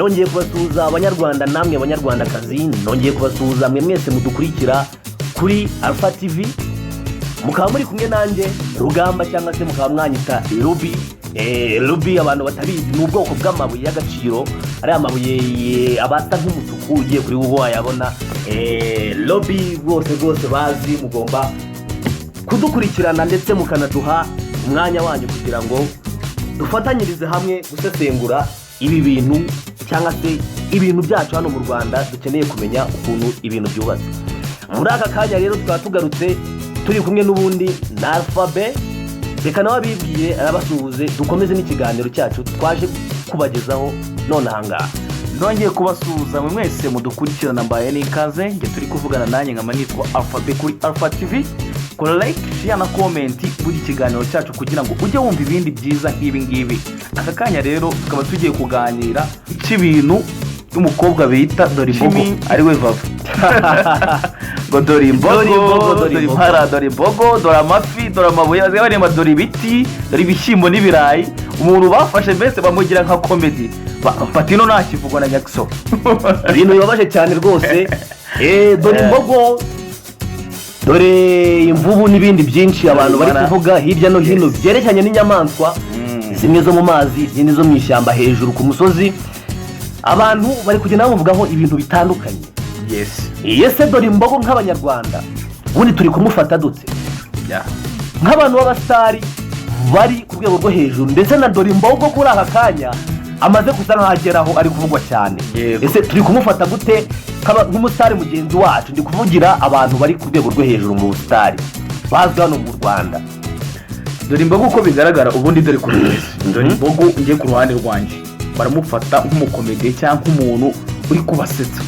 Nongeye kubasuhuza Abanyarwanda namwe Banyarwandakazi, nongeye kubasuhuza mwe mwese mudukurikira kuri Alpha TV, mukaba muri kumwe nanjye Rugamba, cyangwa se mukaba mwanyita Ruby. Ruby, abantu batabizi, ni ubwoko bw'amabuye y'agaciro, ariya mabuye aba asa nk'umutuku, ugiye kuri Google wayabona. Ruby rwose rwose bazi. Mugomba kudukurikirana ndetse mukanaduha umwanya wanyu kugira ngo dufatanyirize hamwe gusesengura ibi bintu, cyangwa se ibintu byacu hano mu Rwanda. Dukeneye kumenya ukuntu ibintu byubatse. Muri aka kanya rero tukaba tugarutse turi kumwe n'ubundi na Alphabet. Reka nawe abibwire, arabasuhuze, dukomeze n'ikiganiro cyacu twaje kubagezaho none ahangaha. Nongeye kubasuhuza mwe mwese mudukurikirana, mbaye n'ikaze. Njye turi kuvugana nanjye nkaba nitwa Alphabet kuri Alpha TV. Kora like, share na comment buri kiganiro cyacu kugira ngo ujye wumva ibindi byiza nk'ibi ngibi. Aka kanya rero tukaba tugiye kuganira cy'ibintu y'umukobwa bita Dorimbogo, ariwe Vava, ngo dore imbogo. Dore imbogo, dore dore imbogo. Impara, dore imbogo, dore amafi, dore amabuye, basigaye baririmba dore ibiti, dore ibishyimbo n'ibirayi. Umuntu bafashe mbese bamugira nka comedy. Patino ntakivugwa na Nyakiso. Ibintu bibabaje cyane rwose. Dore imbogo, dore imvubu n'ibindi byinshi abantu bari kuvuga hirya no hino byerekeranye n'inyamaswa, zimwe zo mu mazi, izindi zo mu ishyamba, hejuru ku musozi. Abantu bari kugenda bamuvugaho ibintu bitandukanye. Ese dore imbogo, nk'Abanyarwanda ubundi turi kumufata dutse nk'abantu b'abasitari bari ku rwego rwo hejuru, ndetse na dore imbogo kuri aka kanya amaze gusa nk'aho ageraho ari kuvugwa cyane? Ese turi kumufata gute nk'umusitari mugenzi wacu? Ndi kuvugira abantu bari ku rwego rwo hejuru mu busitari bazwi hano mu Rwanda. Dore imbogo, uko bigaragara ubundi, dore kuri wese dore imbogo, ngiye ku ruhande rwanjye baramufata nk'umukomediye cyangwa nk'umuntu uri kubasetsa.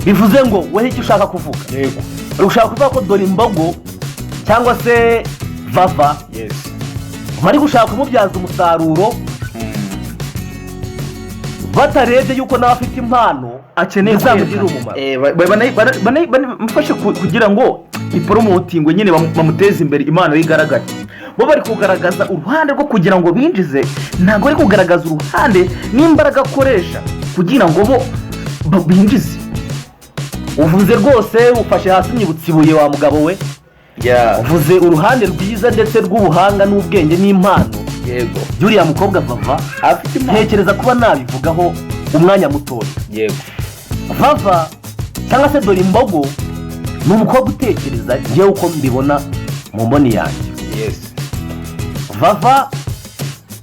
Bivuze ngo wowe icyo ushaka kuvuga, uri gushaka kuvuga ko dore imbogo cyangwa se Vava bari gushaka kumubyaza umusaruro batarebye yuko nawe afite impano akeneye bizamugirira umumaro. Bamufashe kugira ngo iporomotingwe nyine, bamuteze imbere, impano ye igaragare. Bo bari kugaragaza uruhande rwo kugira ngo binjize, ntabwo bari kugaragaza uruhande n'imbaraga akoresha kugira ngo bo binjize. Uvuze rwose, ufashe hasi unyibutsa ibuye, wa mugabo we. Uvuze uruhande rwiza ndetse rw'ubuhanga n'ubwenge n'impano by'uriya mukobwa Vava. Afite impano. Ntekereza kuba nabivugaho umwanya mutoya. Vava cyangwa se dore imbogo ni umukobwa utekereza, ngewe uko mbibona mu mboni yanjye. Vava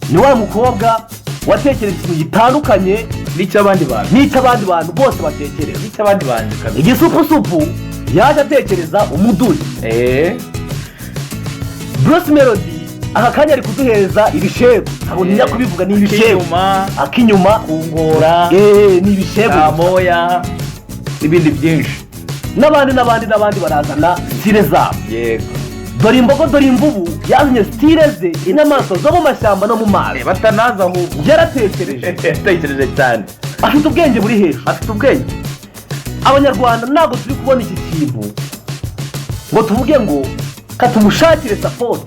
ni wa mukobwa watekereje ikintu gitandukanye n'icy'abandi bantu, n'icy'abandi bantu bose batekereza. N'icy'abandi bantu kabisa. Igisupusupu yaje atekereza umuduri. Bruce Melody aka kanya ari kuduhereza ibishegu, ntabwo ntinya kubivuga, ni ibishegu. Ak'inyuma. Ak'inyuma. Kungora. Ni ibishegu gusa. Moya n'ibindi byinshi. N'abandi n'abandi n'abandi barazana style zabo. Dore imbogo, dore imvubu yazanye style ze, inyamaswa zo mu mashyamba no mu mazi. Batanazi ahubwo. Yaratekereje. Yatekereje cyane. Afite ubwenge buri hejuru. Afite ubwenge. Abanyarwanda ntabwo turi kubona iki kintu ngo tuvuge ngo katumushakire support,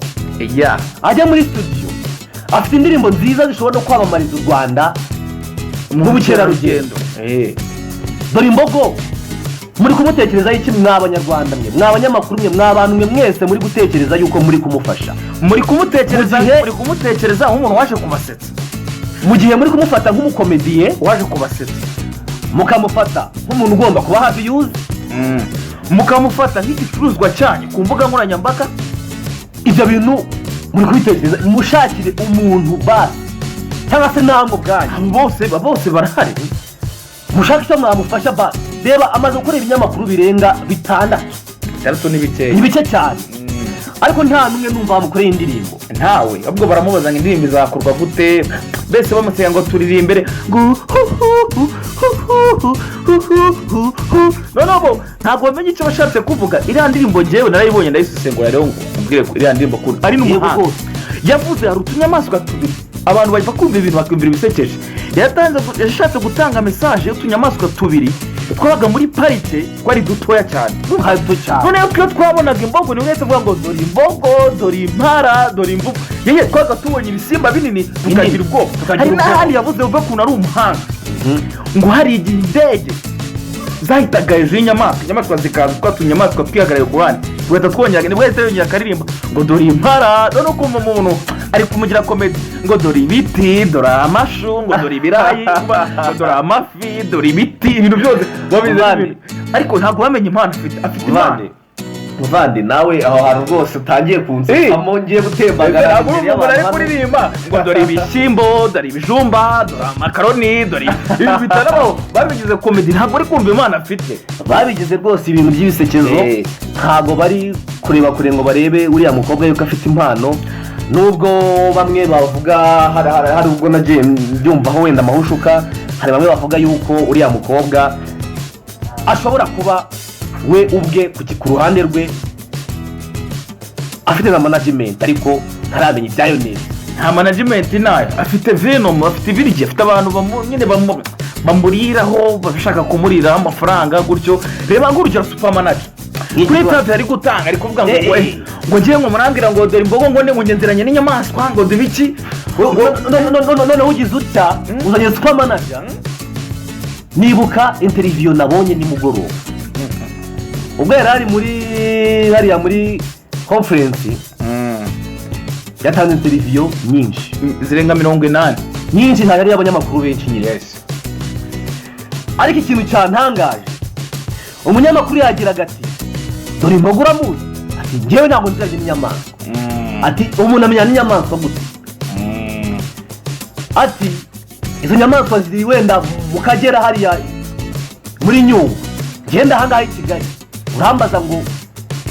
ajya muri studio. Afite indirimbo nziza zishobora no kwamamariza u Rwanda mu bukerarugendo. Dore imbogo muri kumutekerezaho iki, mwa Banyarwanda mwe, mwa banyamakuru mwe, mwa bantu mwe mwese muri gutekereza yuko muri kumufasha? Muri kumutekereza Mu gihe muri kumutekereza nk'umuntu waje kubasetsa. Mu gihe muri kumufata nk'umukomediye waje kubasetsa, mukamufata nk'umuntu ugomba kubaha views, mukamufata nk'igicuruzwa cyanyu ku mbuga nkoranyambaga. Ibyo bintu muri kubitekereza, mushakire umuntu basi, cyangwa se namwe ubwanyu. Abo bose barahari. Mushake icyo mwamufasha basi. Reba, amaze gukora ibinyamakuru birenga bitandatu. 6 ni bikeya. Ni bike cyane, ariko nta n'umwe numva bamukoreye indirimbo. Ntawe. Ahubwo baramubaza ngo indirimbo izakorwa gute, mbese bamusega ngo turirimbere ngo hu hu hu hu hu hu hu hu. Noneho bo ntabwo bamenya icyo bashatse kuvuga. Iriya ndirimbo ngewe narayibonye, ndayisesengura. Rero nkubwire ko iriya ndirimbo ukuntu ari n'umuhanga. Rwose. Yavuze hari utunyamaswa tubiri, abantu bajya kumva ibintu bakumvira ibisekeje. Yashatse gutanga message y'utunyamaswa tubiri twabaga muri parike, twari dutoya cyane. Hato cyane. Noneho iyo twabonaga imbogo, ni wese avuga ngo dore imbogo, dore impara, dore imvubu, yewe twabaga tubonye ibisimba binini tukagira ubwoba. Tukagira Hari ubwoba. n'ahandi yavuze uva ukuntu ari umuhanga. Ngo hari igihe indege zahitaga hejuru y'inyamaswa, inyamaswa zikaza, twa tunyamaswa twihagarariye ku ruhande, tugahita twongera, nibwo yahita yongera akaririmba ngo dore impara. None ukumva umuntu ari kumugira comedy ngo dore ibiti, dore amashu, ngo dore ibirayi, ngo dore amafi, dore ibiti, ibintu byose babizi. Muvandi. Ibintu. Ariko ntabwo bamenye impano afite, afite impano. Muvandi, muvandi, nawe aho hantu rwose utangiye kunsekamo, ngiye gutembagara Ntabwo imbere urumva umuntu ari y'abantu hano. kuririmba ngo dore ibishyimbo, dore ibijumba, dore amakaroni, dore ibi bitarabaho. Babigize comedy, ntabwo uri kumva impano afite. Babigize rwose ibintu by'ibisekezo. Ntabwo bari kureba kure ngo barebe uriya mukobwa yuko afite impano, nubwo bamwe bavuga hari ubwo nagiye mbyumvaho wenda amahushuka, hari bamwe bavuga yuko uriya mukobwa ashobora kuba we ubwe ku ruhande rwe afite na management, ariko ntaramenya ibyayo neza. Nta management nayo afite. Venom afite ibiryo, afite abantu nyine bamuriraho, bashaka kumuriraho amafaranga gutyo. Reba ngurugero Super Manager kuri interview ari gutanga, ari kuvuga ngo ngo ngo ngiye ngo murambwira ngo dore imbogo, ngo ngo ngenzeranye n'inyamaswa, ngo dore iki. Noneho ugize utya uzanye Super Manager, nibuka interview nabonye nimugoroba ubwo yari ari muri hariya muri conference. Yatanze interview nyinshi. Zirenga 80. Nyinshi, ntabwo ari abanyamakuru benshi nyine. Ariko ikintu cyantangaje, umunyamakuru yagiraga ati: "Dore imbogo uramuzi?" Ati: "Ngewe ntabwo nziranye n'inyamaswa." Ati: "Umuntu amenya n'inyamaswa gute?" Ati: "Izo nyamaswa ziri wenda mu Kagera hariya muri Nyungwe, ngenda ahangaha i Kigali urambaza ngo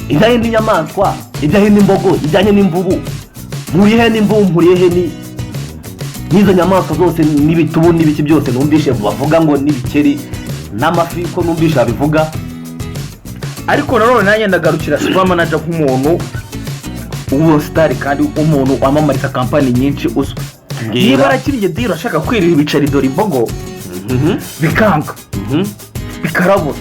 ibijyanye n'inyamaswa, ibijyanye n'imbogo, ibijyanye n'imvubu, mpuriye he n'imvubu, mpuriye he n'izo nyamaswa zose n'ibitubu n'ibiki byose numvishe bavuga ngo n'ibikeri n'amafi ko numvishe babivuga?" Ariko nanone nanjye ndagarukira Super Manager nk'umuntu w'umusitari kandi umuntu wamamariza kampani nyinshi uzwi. Mbwira. Niba arakiriye deal ashaka kwirira ibiceri dore imbogo, bikanga, bikarabura,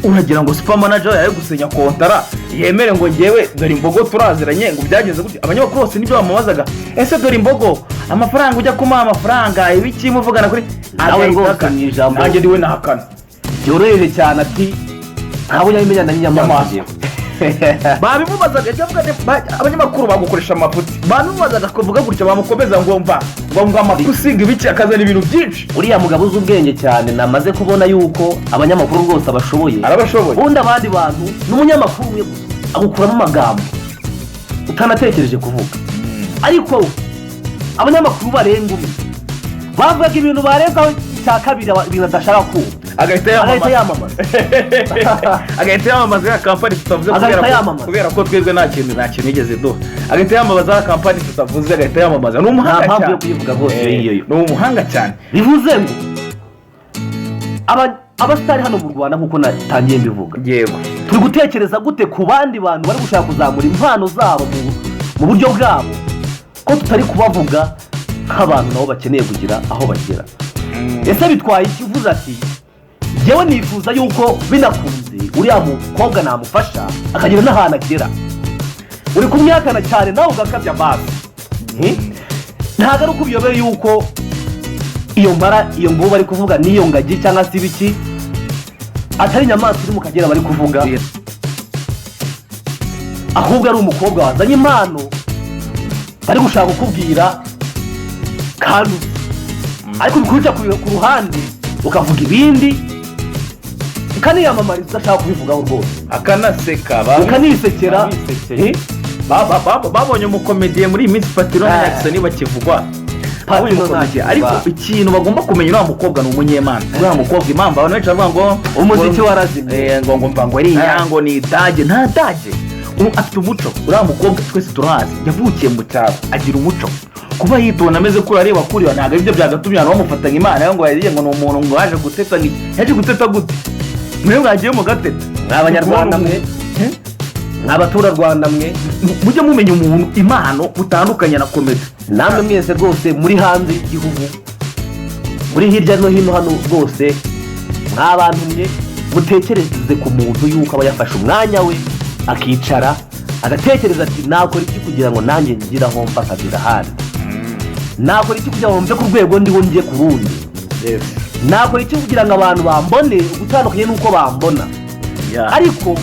uragira ngo Super Manager yawe gusinya kontara yemere ngo ngewe dore imbogo turaziranye, ngo byagenze gutya? Abanyamakuru bose nibyo bamubazaga: "Ese dore imbogo, amafaranga ujya kumuha, amafaranga ibiki muvugana kuri?" Nawe Agahita rwose ahakana. mu ijambo Nanjye ndiwe nahakana. Byoroheje cyane, ati: "Ntabwo nyamenya n'inyamaswa." Babimubazaga cyangwa abanyamakuru bagukoresha amafuti, babimubazaga akavuga gutya, bamukomeza ngo mva ngo amapusi, ngo ibiki, akazana ibintu byinshi. Uriya mugabo uzi ubwenge cyane, namaze kubona yuko abanyamakuru rwose abashoboye. Arabashoboye. Ubundi abandi bantu ni umunyamakuru umwe gusa agukuramo amagambo utanatekereje kuvuga, ariko abanyamakuru barenga umwe bavugaga ibintu barenzaho icya kabiri, ibintu adashaka kumva. Agahita agahita yamamaza. Yamamaza. Agahita yamamaza ya kampani tutavuze. Agahita yamamaza. Kubera ko twebwe nta kintu yigeze duha, agahita yamamaza ya kampani tutavuze, agahita yamamaza. Ni umuhanga Nta mpamvu cyane. yo kuyivuga rwose iyo ngiyo. Ni umuhanga cyane. Bivuze ngo abasitari hano mu Rwanda, nk'uko natangiye mbivuga, turi gutekereza gute ku bandi bantu bari gushaka kuzamura impano zabo mu buryo bwabo, ko tutari kubavuga nk'abantu nabo bakeneye kugira aho bagera? Ese bitwaye iki uvuze ati: "Njyewe nifuza yuko binakunze uriya mukobwa namufasha akagira n'ahantu agera"? Uri kumwihakana cyane nawe ugakabya basi. Ntabwo ari uko ubiyobeye yuko iyo mbara, iyo mvubu bari kuvuga n'iyo ngagi cyangwa se ibiki, atari inyamaswa iri mu Kagera bari kuvuga, ahubwo ari umukobwa wazanye impano bari gushaka kukubwira kandi uzi. Ariko uri kubica ku ruhande ukavuga ibindi, ukaniyamamariza udashaka kubivugaho rwose. Akanaseka. Ukanisekera. Babisekeye. Eh? Babonye umukomediye muri iyi minsi, Patino na Jackson bakivugwa. Babonye Patino umukomediye. ntakivugwa. Ariko ikintu bagomba kumenya, uriya mukobwa ni umunyemana. Uriya mukobwa, impamvu abantu benshi bavuga ngo Umuziki warazimye. Ngo mva ngo ari inyango, ni idage, nta dage. Ubu afite umuco uriya mukobwa, twese turahazi, yavukiye mu cyaro agira umuco. Kuba yitonda ameze kuriya, areba kuriya, ntabwo aribyo byagatumye abantu bamufata nk'imana, ngo yagiye ngo ni umuntu ngo waje guteta. Ngo iki? Yaje guteta gute? Mwe mwagiye mugateta. Mwa Banyarwanda mwe, Eh? mwa baturarwanda mwe, Mujye mumenya umuntu impano mutandukanye na comedy. Namwe mwese rwose muri hanze y'igihugu, muri hirya no hino hano rwose, mwabantu mwe, mutekereze ku muntu yuko aba yafashe umwanya we akicara agatekereza ati: "Nakora iki kugira ngo nanjye ngire aho mva nkagera ahandi? Nakora iki kugira ngo mve ku rwego ndiho njye ku rundi?" Nakora iki kugira ngo abantu bambone gutandukanye n'uko bambona? Ariko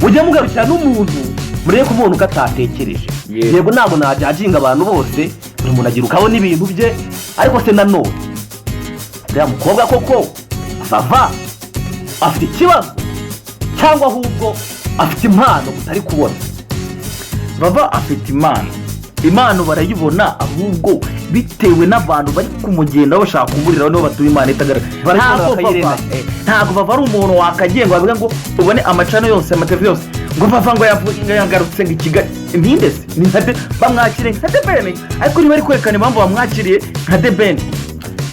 mujye mugarukira n'umuntu, murebe ko umuntu uko atatekereje. Yego, ntabwo najudginga abantu bose, buri muntu agira ukabona ibintu bye. Ariko se nanone uriya mukobwa koko Vava afite ikibazo, cyangwa ahubwo afite impano mutari kubona? Vava afite impano, impano barayibona, ahubwo bitewe n'abantu bari kumugenda bashaka kumuriraho, nibo batuma imana itagaragara. Barayibona Ntabwo Vava bakayirengagiza. Ntabwo Vava ari umuntu wakagiye ngo bavuge ngo ubone amachannel yose, amateleviziyo yose, ngo Vava ngo yavuye, ngo yagarutse, ngo i Kigali. Ninde se? Ni nka de bamwakiriye nka The Ben, ariko niba ari kwerekana impamvu bamwakiriye nka The Ben.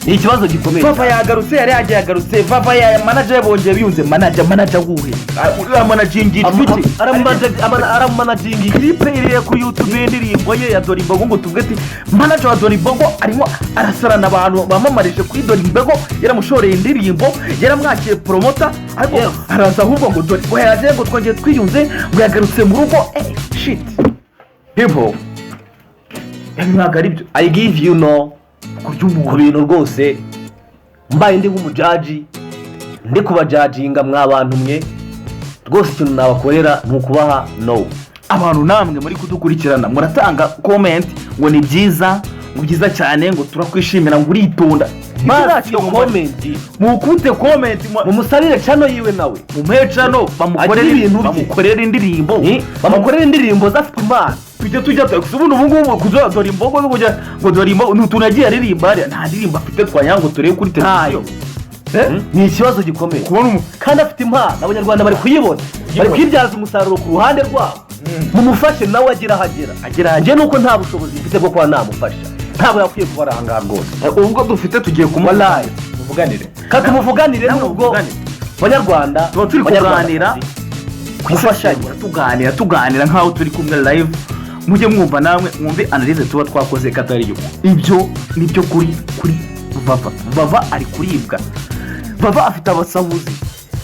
Ni ikibazo gikomeye. Vava yagarutse, yari yagiye yagarutse. Vava ya manager yabongeye biyunze. Manager, manager wuhe? Uriya managingira iki? Aramumanaginga. Clip iriye kuri YouTube y'indirimbo ye ya Dore Imbogo, ngo tuvuge ati manager wa Dore Imbogo arimo arasarana abantu bamamarije kuri Dore Imbogo, yaramushoreye indirimbo, yaramwakiye promoter, ariko araza ahubwo ngo dore ngo yaje, ngo twongeye twiyunze, ngo yagarutse mu rugo. Shit people, ntabwo ari byo. I give you no Kurya ku umuntu bintu rwose. Mbaye ndi nk'umujudge, ndi kubajudginga, mwa bantu mwe, rwose ikintu nabakorera ni ukubaha no. Abantu namwe muri kudukurikirana, muratanga comment ngo ni byiza, ngo byiza cyane, ngo turakwishimira, ngo uritonda. Basi iyo comment, Mukute comment. Mumusabire channel yiwe nawe. Mumuhe channel, bamukorere Agire ibintu bye. Bamukorere indirimbo. Bamukorere indirimbo ze, afite impano. Tujya gusa ubundi ubu ngubu kuza Dore Imbogo no kujya ngo Dore Imbogo ni utuntu yagiye aririmba hariya, nta ndirimbo afite twanya ngo turebe kuri televiziyo. Ntayo. Ni ikibazo gikomeye. Kubona umu Kandi afite impano, Abanyarwanda bari kuyibona, bari kuyibyaza umusaruro ku ruhande rwabo. Mumufashe nawe agera aho agera. Agera aho. Njye nuko nta bushobozi mfite bwo kuba namufasha, ntabwo yakwiye kuba ari ahangaha rwose. Ubwo dufite tugiye Wallahi. kumuvuganire. Ka tumuvuganire. Nawe nubwo muvuganire. Banyarwanda, Tuba turi kuganira, gufashanya. Tuganira nk'aho turi kumwe live. Mujye mwumva namwe, mwumve analyse tuba twakoze ko atari yo. Ibyo nibyo kuri Vava. Vava ari kuribwa, Vava afite abasabuzi,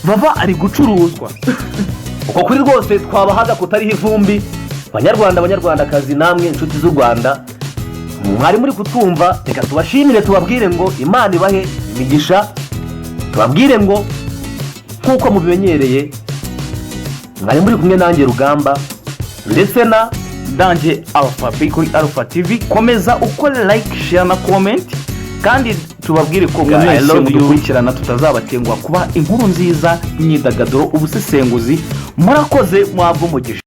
Vava ari gucuruzwa. Uko kuri rwose twabahaga kutariho ivumbi. Banyarwanda, Banyarwandakazi, namwe inshuti z'u Rwanda mwari muri kutwumva, reka tubashimire, tubabwire ngo Imana ibahe imigisha, tubabwire ngo nk'uko mubimenyereye mwari muri kumwe nanjye Rugamba ndetse na Ndange Alpha B kuri Alpha TV. Komeza ukore like, share na comment, kandi tubabwire ko I mwese love you. mudukurikirana tutazabatenguha kuba inkuru nziza, imyidagaduro, ubusesenguzi. Murakoze, mwabwo umugisha.